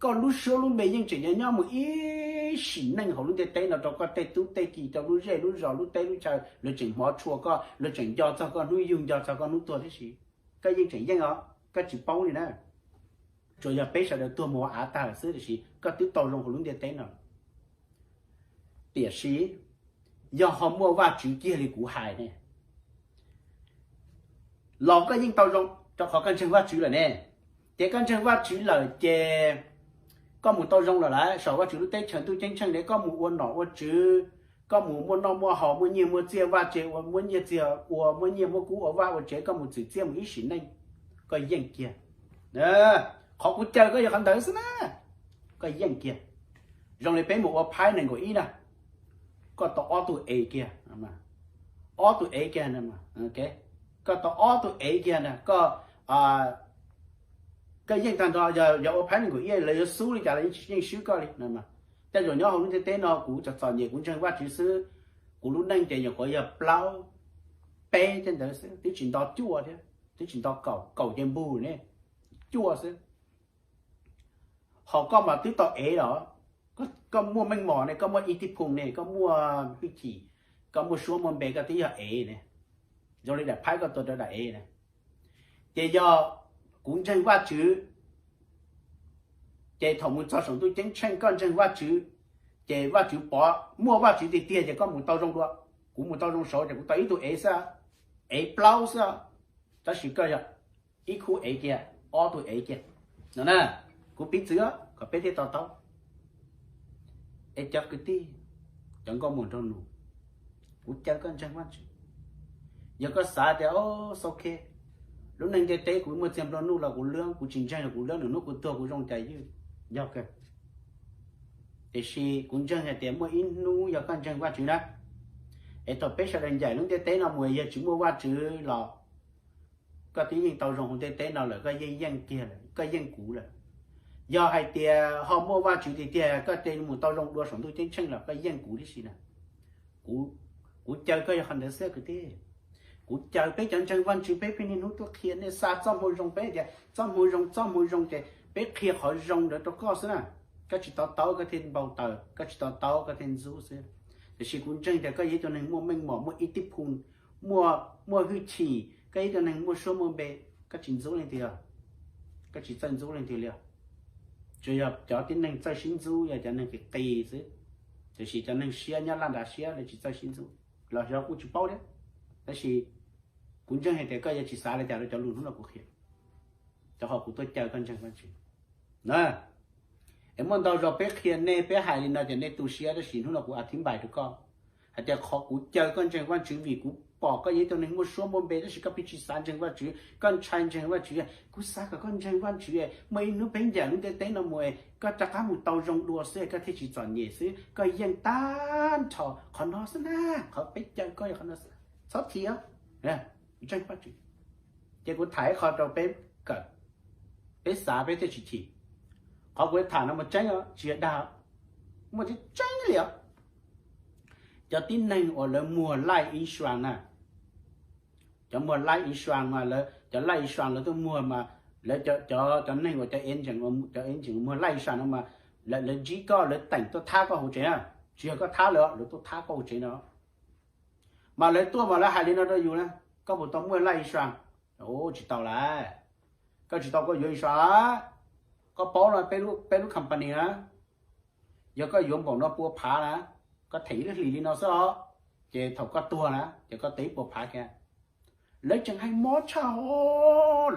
Koj lub suab lub npe yeej tseem nyob nyob mus ib sim neej hauv lub ntiaj teb no rau koj tej tub tej ki, rau lub zej lub zos, lub teb lub chaw, luag tseem hmov tshua koj, luag tseem nco txog koj hnub yug, nco txog koj hnub tuag tib si. Koj yeej tseem yeej os, koj tsis paub li na. Tsuas yog peb sawv daws tuag mus ua av tag lawm xwb, tiam sis koj twb tau zoo hauv lub ntiaj teb no. Tiam sis yog ho muaj Vajtswv kiag li kuv hais ne, los koj yeej tau zoo, rau qhov koj ntseeg Vajtswv lawm ne. Ces koj ntseeg Vajtswv lawm ces koj mus tau zoo lawm lauj, saum Vajtswv lub teb chaws ntuj ceeb tsheej ne, koj mus ua nom ua tswv, koj mus muaj noj muaj haus, muaj nyiaj muaj txiaj, vaj tse ua, muaj nyiaj txiag ua, muaj nyiaj muaj kub ua vaj ua tsev, koj mus txwm txiaj mus ib sim neej, koj yeej kiag. Qhov kuv caw koj yog qhov ntawd xwb na, koj yeej kiag. Zoo li peb mus ua phaib nees nkaum ib na, koj tau ob tug ev kiag, ob tug ev kiag, koj tau ob tug ev kiag na, koj yeej tag nrho. Yog ua phaib nees nkaum ib lawv yuav xub li cas los yeej swb koj li. Tej zaum nyob hauv lub ntiaj teb no kuv txom txom nyem kuv ntseeg Vajtswv xwb, kuv lub neej ces nyuam qhuav yog plaub peb tej ntawd xwb, twb tsis nto cuaj thiab, twb tsis nto kaum, kaum ces npug ne, cuaj xwb. Ho koj mas twb tau ev los, koj muaj meej mom ne, koj muaj ib tib phoos ne, koj muaj hwj chim, koj muaj suab muaj npe, koj twb yog ev ne. Zoo li daim phaib koj tua rau daim ev na. Ces yog kuv ntseeg Vajtswv, ces thaum mus txog saum ntuj ceeb tsheej koj ntseeg Vajtswv, ces Vajtswv pov muaj Vajtswv tiag tiag ces koj mus tau zoo dua. Kuv mus tau zoo saud ces kuv tau ib tug ev xwb, ev plaub xwb, tab sis koj yog ib khub ev kiag, ob tug ev kiag no na. Kuv piv txwv kom peb thiaj to taub. Es cov kwv tij, cov nkauj muam nraug nus, kuv caw koj ntseeg Vajtswv. Yog koj xav tias, o, ok, lub neej ntiaj teb kuv muaj txiag nplua nuj los kuv lwb, kuv tsis ntseeg los kuv lwb, nws hnub kuv tuag kuv zoo cas ywj, yog kawg. Tiam sis kuv ntseeg hais tias muaj ib hnub yog koj ntseeg Vajtswv na, es thaum peb sawv daws ncaim lub ntiaj teb no mus yog tsis muaj Vajtswv los koj twb yeej tau zoo hauv ntiaj teb no lawm, koj yeej yeej kiag lawm, koj yeej kuv lawm. Yog hais tias ho muaj Vajtswv tiag tiag koj cia li mus tau zoo dua saum ntuj ceeb tsheej los koj yeej kuv tib si na. Kuv caw koj yog qhov ntawd xwb kwv tij. Kuv caw peb cov ntseeg Vajtswv peb pheej niaj hnub tuaj qhia nej xa txoj hmoo zoo, peb tias txoj hmoo zoo, txoj hmoo zoo ces peb qhia qhov zoo ntawd rau koj xwb na. Koj tsis to taub koj thiaj npau taws, koj tsis to taub koj thiaj ntxub xwb. Tiam sis kuv ntseeg tias koj yog ib tug neeg muaj meej mom, muaj ib tib phoos, muaj hwj chim, koj yog ib tug neeg muaj suab muaj npe, koj tsis ntxub leej twg, koj tsis txawj ntxub leej twg li. Tsuas yog cov tib neeg txawj sib ntxub yog cov neeg qis qis xwb, tiam sis cov neeg siab nyob laj nram siab lawv tsis txawj sib ntxub, los yog kuj tsis paub thiab. Tab sis kuv ntseeg hais tias koj yuav tsis xav li cas rau cov lus hnub no kuv qhia, rau qhov kuv tuaj caw koj ntseeg Vajtswv na. Es muaj ntau zaus peb qhia nej, peb hais li no ces nej tu siab, tab sis hnub no kuv a thib npais rau koj hais tias qhov kuv caw koj ntseeg Vajtswv vim kuv pom koj yog ib tug neeg muaj suab muaj npe, tab sis koj pheej tsis xav ntseeg Vajtswv, koj ntshai ntseeg Vajtswv. Kuv xav kom koj ntseeg Vajtswv, muaj ib hnub peb ncaim lub ntiaj teb no mus, koj rov qab mus tau zoo dua xwb, koj thiaj tsis txom nyem xwb, koj yeej tag nrho qhov no xwb na, qhov peb caw koj yog qhov no xwb, txhob chim, ntseeg Vajtswv. Ces kuv tham ib qho rau peb kawm, peb xav peb thiaj tsis chim. Qhov kuv tham no mas tseeb os, tsis yog dag, muaj tseeb tseeb li os. Cov tib neeg uas lawv muag life insurance na, cov muag life insurance mas lawv, cov life insurance lawv tuaj muag mas lawv, cov, cov neeg uas cov agent, cov agent muag life insurance no mas lawv ntsib koj, lawv teem tuaj thab koj hauv tsev na, tsis yog koj thab lawv, lawv tuaj thab koj hauv tsev no. Mas lawv tuaj mas lawv hais li no rau yus na, koj puas tau muaj life insurance? Tsis tau lawm. Koj tsis tau koj yuav insurance, koj paub no, peb lub company na, yog koj yuav npaum no pua phav na, koj them ib lub hlis li no xwb os, ces thaum koj tuag na ces koj tau ib puas phav kiag. Lawv tseem hais mob tshaj,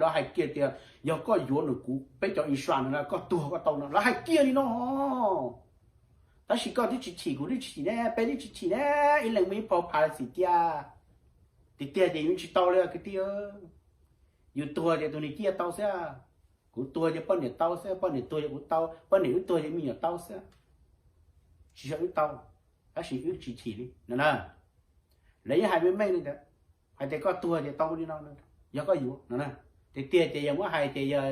lawv hais kiag tias yog koj yuav nws kuv peb cov insurance no na koj tuag koj tau no, lawv hais kiag li no. Tab sis koj twb tsis chim, kuv twb tsis chim ne, peb twb tsis chim ne, ib leeg muaj ib puas phav xwm tiag. Tiag tiag ces yus tsis tau li kwv tij, yus tuag ces tus nws ciaj tau xwb. Kuv tuag ces poj niam tau xwb, poj niam tuag ces kuv tau, poj niam wb tuag ces me nyuam tau xwb. Tsis yog wb tau, tab sis wb tsis chim li no na. Lawv yeej hais meej meej li ntawd, hais tias koj tuag ces tau li no, yog koj yuav no na. Tiag tiag ces yog muab hais ces yog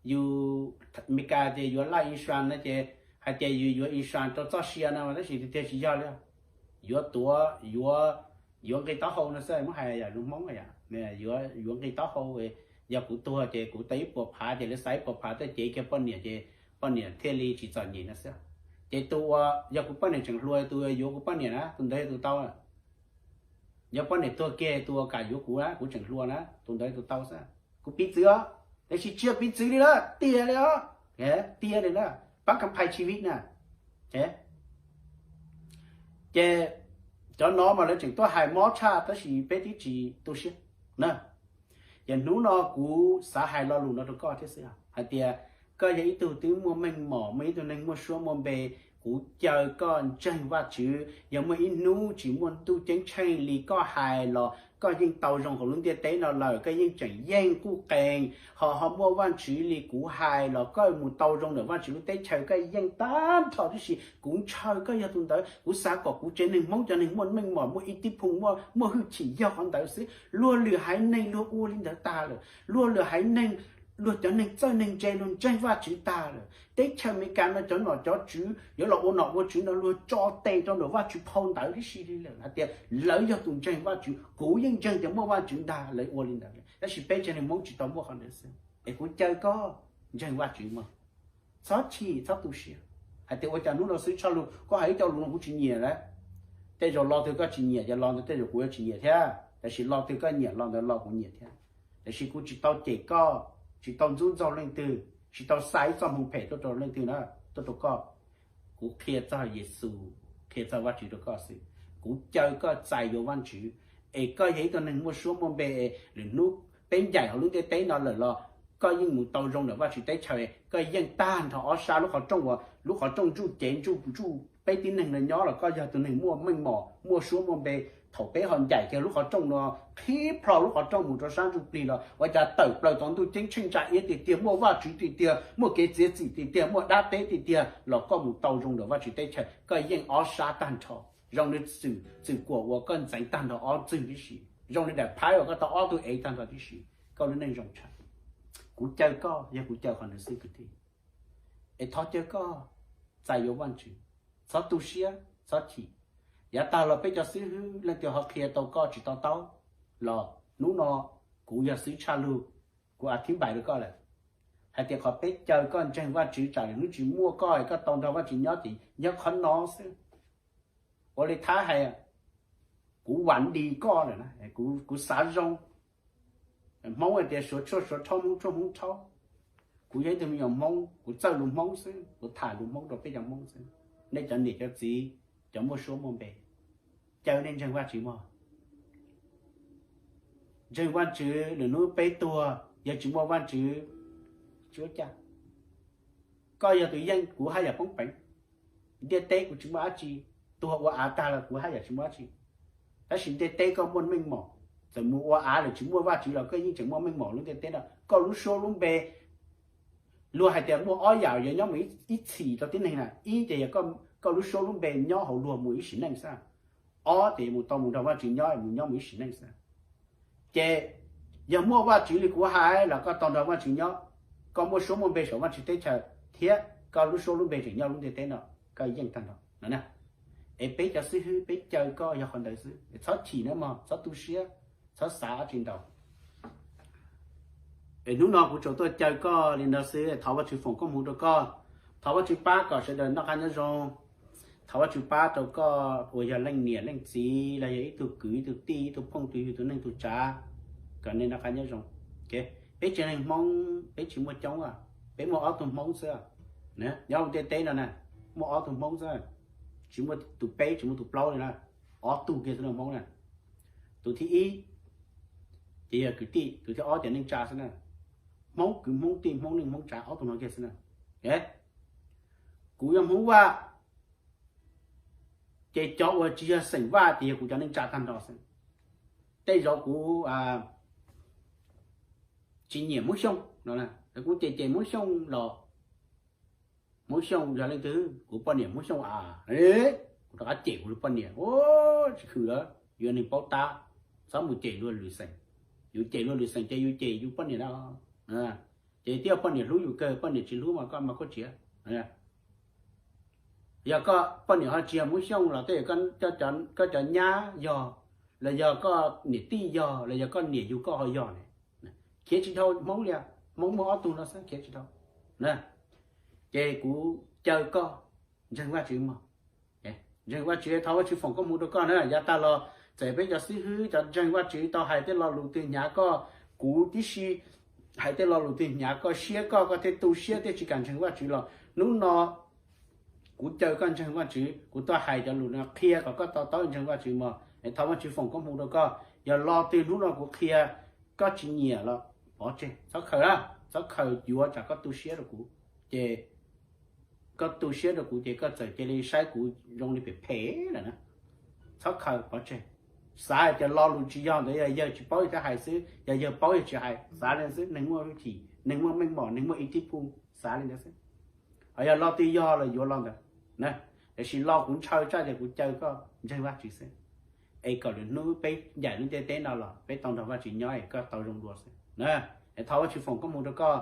yus, Amelikas ces yuav life insurance no ces hais tias yus yuav insurance rau txoj sia no, tab sis tiag tiag tsis yog li. Yuav tuav, yuav, yuav nqi taub hau no xwb, muab hais yam lus Hmoob yom, yuav, yuav nqi taub hau. Yog kuv tuag ces kuv tau ib puas phav ces lawv xa ib puas phav tuaj cev kiag poj niam ces poj niam thiaj li tsis txom nyem no xwb. Ces tus uas yog kuv poj niam tseem hluas, tus yuav kuv poj niam na, tus ntawd yog tus tau. Yog poj niam tuag kiag, tus uas kam yuav kuv na, kuv tseem hluas na, tus ntawd yog tus tau xwb. Kuv piv txwv os, tiam sis tsis yog piv txwv li na, tiag li os, tiag li na, pab kam phais tsis vim na. Ces cov no mas lawv tseem tuaj hais mob tshaj, tab sis peb twb tsis tu siab na. Ces hnub no kuv xav hais lo lus no rau koj thiab xwb, hais tias koj yog ib tug twb muaj meej mom, muaj ib tug neeg muaj suab muaj npe, kuv caw koj ntseeg Vajtswv. Yog muaj ib hnub tsis muaj ntuj ceeb tsheej li koj hais los koj yeej tau zoo hauv lub ntiaj teb no lawm, koj yeej tseem yeej quj qees, ho ho muaj Vajtswv li kuv hais los koj mus tau zoo ntawm Vajtswv lub teb chaws koj yeej tag nrho tib si. Kuv ntshaw koj yog tus ntawd, kuv xav kom kuv tsev neeg Hmoob cov neeg muaj meej mom, muaj ib tib phoo, muaj, muaj hwj chim yog qhov ntawd xwb. Luag lwm haiv neeg luag ua li ntawd tag lawm, luag lwm haiv neeg, luag cov neeg txawj neeg ntse luag ntseeg Vajtswv tag lawm. Teb chaws Amelikas no cov nom cov tswv yuav los ua nom ua tswv no luag tso tes rau ntawm Vajtswv phau ntawv tib si li lawm hais tias lawv yog tus ntseeg Vajtswv. Kuv yeej ntseeg tias muaj Vajtswv ntag, lawv ua li ntawd. Tab sis peb tsev neeg Hmoob tsis tau muaj qhov ntawd xwb. Es kuv caw koj ntseeg Vajtswv mog, txhob chim txhob tu siab hais tias ua cas hnub no xwb tshaj lug koj hais ib co lus no kuv tsis nyiam lawm. Tej zaum lo twg koj tsis nyiam ces lo ntawd tej zaum kuv yuav tsis nyiam thiab, tab sis lo twg koj nyiam lo ntawd lo kuv nyiam thiab. Tab sis kuv tsis tau cem koj, tsis tau ntxub ntxaug leej twg, tsis tau xa ib txoj hmoo phem tuaj rau leej twg na, tuaj rau koj. Kuv qhia txog Yexus, qhia txog Vajtswv rau koj xwb. Kuv caw koj txais yuav Vajtswv, es koj yog ib tug neeg muaj suab muaj npe, lwm hnub peb ncaim hauv lub ntiaj teb no lawm los koj yeej mus tau zoo ntawm Vajtswv teb chaws, koj yeej tag nrho ob sab lub qhov rooj uas lub qhov rooj ntsuj cev ntsuj ntsuj peb tib neeg no nyob los koj yog tus neeg muaj meej mom muaj suab muaj npe. Thaum peb ho ncaim kiag lub qhov rooj no, qhib plho lub qhov rooj mus rau sab ntsuj plig los ua cas tawm plaws tau ntuj ceeb tsheej ntsa iab tiag tiag, muaj Vajtswv tiag tiag, muaj kev txiav txim tiag tiag, muaj dab teb tiag tiag los koj mus tau zoo ntawm Vajtswv teb chaws, koj yeej ob sab tag nrho. Zoo li txwm kuam uas koj ntxeev tag nrho ob txwg tib si, zoo li daim phaib uas koj tau ob tug ev tag nrho tib si, koj lub neej zoo tshaj. Kuv caw koj, yog kuv caw qhov ntawd xwb kwv tij. Es thov caw koj txais yuav Vajtswv, txhob tu siab, txhob chim. Yav tag los peb cov xib hwb leej twg ho qhia tau koj tsis to taub los hnub no kuv yog xib hwb tshaj lug, kuv a thib npais rau koj lawm hais tias qhov peb caw koj ntseeg Vajtswv tsam lwm hnub tsis muaj koj es koj tau nrog Vajtswv nyob ces yog qhov no xwb. Ua li thab hais, kuv vam dis koj lawm na, kuv xav zoo. Hmoob hais tias suav tshuaj suav rhaub, Hmoob tshuaj Hmoob rhaub. Kuv yog ib tug me nyuam Hmoob, kuv txawj lus Hmoob xwb, kuv tham lus Hmoob rau peb cov Hmoob xwb. Nej cov niam cov txiv, cov muaj suab muaj npe, caw nej ntseeg Vajtswv mog. Ntseeg Vajtswv, lwm hnub peb tuag yog tsis muaj Vajtswv, tsis ua cas. Koj yog tus yeej, kuv haj yam poob peev. Ntiaj teb kuv tsis muaj dab tsi, tuag ua av tag los kuv haj yam tsis muaj dab tsi. Tab sis ntiaj teb koj muaj meej mom, txawm mus ua av lawm tsis muaj Vajtswv los koj yeej tseem muaj meej mom lub ntiaj teb no. Koj lub suab lub npe, luag hais tias muaj ob yam yuav nyob mus ib txhis rau tib neeg na, ib ces yog koj lub suab lub npe nyob hauv luag mus ib sim neej xwb, ob ces mus tau mus nrog Vajtswv nyob, mus nyob mus ib sim neej xwb. Ces yog muaj Vajtswv li kuv hais los koj tau nrog Vajtswv nyob, koj muaj suab muaj npe saum Vajtswv teb chaws thiab koj lub suab lub npe tseem nyob lub ntiaj teb no, koj yeej tag nrho no. Es peb cov xib hwb peb caw koj yog qhov ntawd xwb, txhob chim nawb mog, txhob tu siab, txhob xav dab tsi ntau. Es hnub no kuv tsuas tuaj caw koj li no xwb, thov Vajtswv foom koob hmoov rau koj, thov Vajtswv pab kom sawv daws noj qab nyob zoo. Thov Vajtswv pab rau koj uas yog leej niam leej txiv los yog ib tug kwv ib tug tij ib tug phooj tus ywg tus neej tus tsav, kom nej noj qab nyob zoo. Peb tsev neeg Hmoob peb tsis muaj coob, peb muaj ob tug Hmoob xwb. Nyob ntiaj teb no na, muaj ob tug Hmoob xwb, tsis muaj tus peb tsis muaj tus plaub li na, ob tug kiag xwb na Hmoob na. Tus thib ib ces yog kwv tij, tus thib ob ces neej tsa xwb na. Hmoob kwv Hmoob tij, Hmoob neej Hmoob tsav, ob tug no kiag xwb na. Kuv yog Hmoob Vaj, ces cov uas tsis yog xeem Vaj ces yog kuv cov neej tsa tag nrho xwb. Tej zaum kuv, tsis nyiam Hmoob Xyooj no, kuv cem cem Hmoob Xyooj los Hmoob Xyooj yog leej twg? Kuv poj niam Hmoob Xyooj a. Kuv rov qab cem kuv tus poj niam, tsis khwm lawm, yuav neeg paub tab, txhob mus cem luag lwm xeem. Yus cem luag lwm xeem ces yus cem yus poj niam na. Ces twb yog poj niam hlub yus kawg, poj niam tsis hlub mas koj mas koj tsis Yog koj poj niam ho tsis yog Hmoob Xyooj los tej zaum koj cov nyab yog, los yog koj niam tij yog, los yog koj niam yug koj ho yog ne, khiav tsis dhau Hmoob li. Hmoob muaj ob tug no xwb khiav tsis dhau. Ces kuv caw koj ntseeg Vajtswv mog. Ntseeg Vajtswv, thov Vajtswv foom koob hmoov rau koj na. Yav tag los txawm peb cov xib hwb cov ntseeg Vajtswv tau hais tej lo lus twg hnyav koj, kuv tib si hais tej lo lus twg hnyav koj siab, koj koj thiaj tu siab thiaj tsis kam ntseeg Vajtswv los hnub no kuv caw koj ntseeg Vajtswv, kuv tuaj hais cov lus no qhia kom koj to taub ntseeg Vajtswv mog. Thov Vajtswv foom koob hmoov rau koj. Yog lo twg hnub no kuv qhia koj tsis nyiam los pov tseg, txhob khaws, txhob khaws yuav tsam koj tu siab rau kuv. Ces koj tu siab rau kuv ces koj txawm cia li saib kuv zoo li phem phem lawm na. Txhob khaws, pov tseg. Xav hais tias lo lus tsis yog ntawd yog yawg tsis paub yawg thiaj hais xwb, yog yawg paub yawg tsis hais, xav li ntawd xwb. Neeg muaj hwj chim, neeg muaj meej mom, neeg muaj ib thib phu, xav li ntawd xwb. Ho yog lo twg yog los yuav lo ntawd. Tiam sis lo kuv ntshaw tsaj ces kuv caw koj ntseeg Vajtswv xwb, es kom lwm hnub peb ncaim lub ntiaj teb no los peb tau nrog Vajtswv nyob es koj tau zoo dua xwb. Es thov Vajtswv foom koob hmoov rau koj.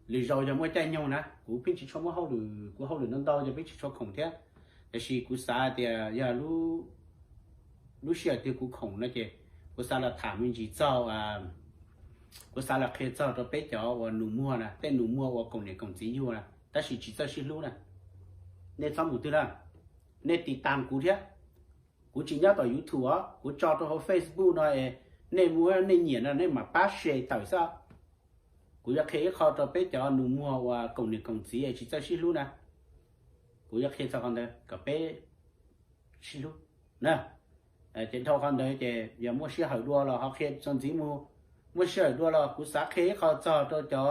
Lwm zaus yog muaj caij nyoog na, kuv pheej tsis tshua muab hauj lwm, kuv hauj lwm ntau ntau ces pheej tsis tshua khoom thiab. Tiam sis kuv xav tias yog lub sij hawm twg kuv khoom no ces kuv xav los tham me ntsis txog, kuv xav los qhia txog rau peb cov uas nus muag na, tej nus muag uas koom niam koom txiv yug na tab sis tsis txawj sib hlub na. Nej txhob mus twg na, nej tiv tam kuv thiab. Kuv tsis nyob tom YouTube os, kuv tso rau hauv Facebook no es nej muab nej nyiam no nej mam pab share tawm xwb. Kuv yuav qhia ib qho rau peb cov nus muag uas koom niam koom txiv es tsis txawj sib hlub na. Kuv yuav qhia txog qhov ntawd kom peb sib hlub na. Ces dhau qhov ntawd ces yog muaj sij hawm dua los ho qhia txuas ntxiv mus, muaj sij hawm dua los kuv xav qhia ib qho txog rau cov,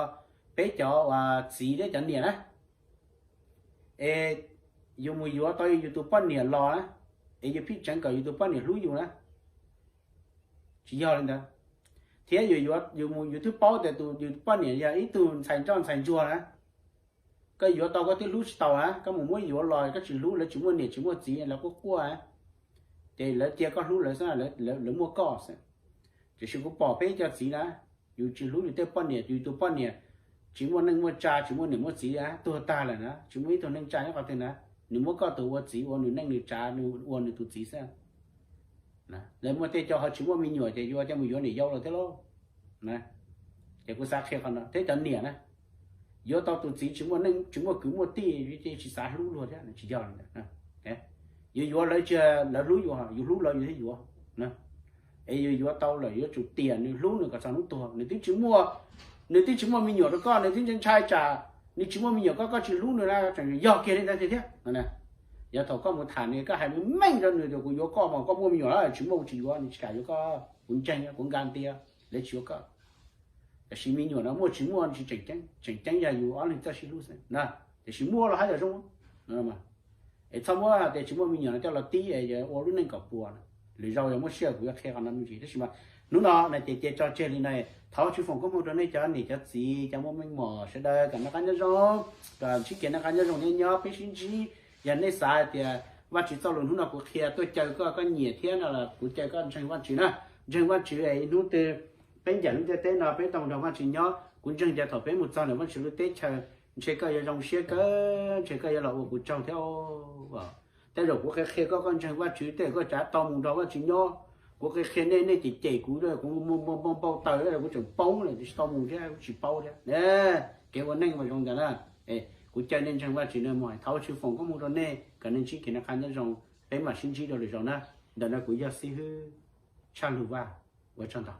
peb cov uas txiv thiab cov niam na. Es yus mus yuav tau yus tus poj niam los na, es yus pheej tseev kom yus tus poj niam hlub yus na. Tsis yog li ntawd. Thiab yus mus yus twb paub tias tus yus poj niam yog ib tug ntxhais ntsoj ntxhais ntsuag na, koj yuav tau koj twb hlub tsis tau na, koj mus muab yuav los koj tsis hlub, lawv tsis muaj niam tsis muaj txiv lawv quaj quaj, ces lawv cia koj hlub lawv xwb, lawv muaj koj xwb. Tiam sis kuv pom peb cov txiv na, yus tsis hlub yus tej poj niam, yus tus poj niam tsis muaj neej muaj tsa tsis muaj niam muaj txiv, tuag tag lawm na, tsis muaj ib tug neej tsa nyob qhov twg na, nws muab koj tus ua txiv ua nws neej nws tsa, nws ua nws tus txiv xwb. Lawv muaj tej cov ho tsis muaj me nyuam ces yuav coj mus yuav niam yau los thiab lauj. Ces kuv xav qhia qhov no thiab cov niam na, yuav tau tus txiv tsis muaj neej tsis muaj kwv muaj tij, tsis xav hlub luag thiab, tsis yog li ntawd. Yuav yuav lawv tsis, lawv hlub yus, yus hlub lawv yus thiaj yuav. Es yus yuav tau lawm yuav tsum tiam nws hlub nws kom txog hnub tuag, nws twb tsis muaj, nws twb tsis muaj me nyuam rau koj, nws twb ntshai tsam nws tsis muaj me nyuam koj, koj tsis hlub nws na, tseem yog kiag li ntawd tiag thiab. Yog thaum koj mus tham nws koj hais meej meej rau nws tias kuv yuav koj mas koj muaj me nyuam lawm, tsis muaj kuv tsis yuav, nws tsis kam yuav koj, kuv ntseeg, kuv nka ntias lawv tsis yuav koj. Tiam sis me nyuam no muaj tsis muaj tsis tseem ceeb, tseem ceeb yog yus ob leeg txawj sib hlub xwb na. Tiam sis muaj los haj yam zoo. Es txhob muab tias tsis muaj me nyuam no coj los tib es ua lub neej kom puas. Lwm zaus yog muaj sij hawm kuv yuav qhia qhov no me ntsis, tab sis mas hnub no na ces cia tso tseg li no. Thov Vajtswv foom koob hmoov rau nej cov niam cov txiv cov muaj meej mom sawv daws kom noj qab nyob zoo, kom sib kev noj qab nyob zoo nyob nyob peb sib ntsib. Yog nej xav hais tias Vajtswv txoj lus hnub no kuv qhia tuaj caw koj, koj nyiam thiab no los kuv caw koj ntseeg Vajtswv na. Ntseeg Vajtswv es hnub twg peb ncaim lub ntiaj teb no peb tau nrog Vajtswv nyob, kuv ntseeg tias thaum peb mus txog ntawm Vajtswv lub teb chaws ntshe koj yuav zoo siab kawg, ntshe koj yuav los ua kuv tsaug thiab. Tej zaum kuv qhia qhia koj, koj ntseeg Vajtswv tej zaum koj tsav tau mus nrog Vajtswv nyob. Kuv qhia qhia nej, nej cem cem kuv, kuv npau npau taws, kuv tseem poob lawm tsis tau mus thiab, kuv tsis paub thiab. Kev ua neej mas zoo ntawd na. Kuv caw nej ntseeg Vajtswv no mas thov Vajtswv foom koob hmoov rau nej kom nej ntsib kev noj qab nyob zoo, peb mam sib ntsib dua lwm zaus na. Ntawm no kuv yog xib hwb Tshaj Lug Vaj, ua tsaug ntau.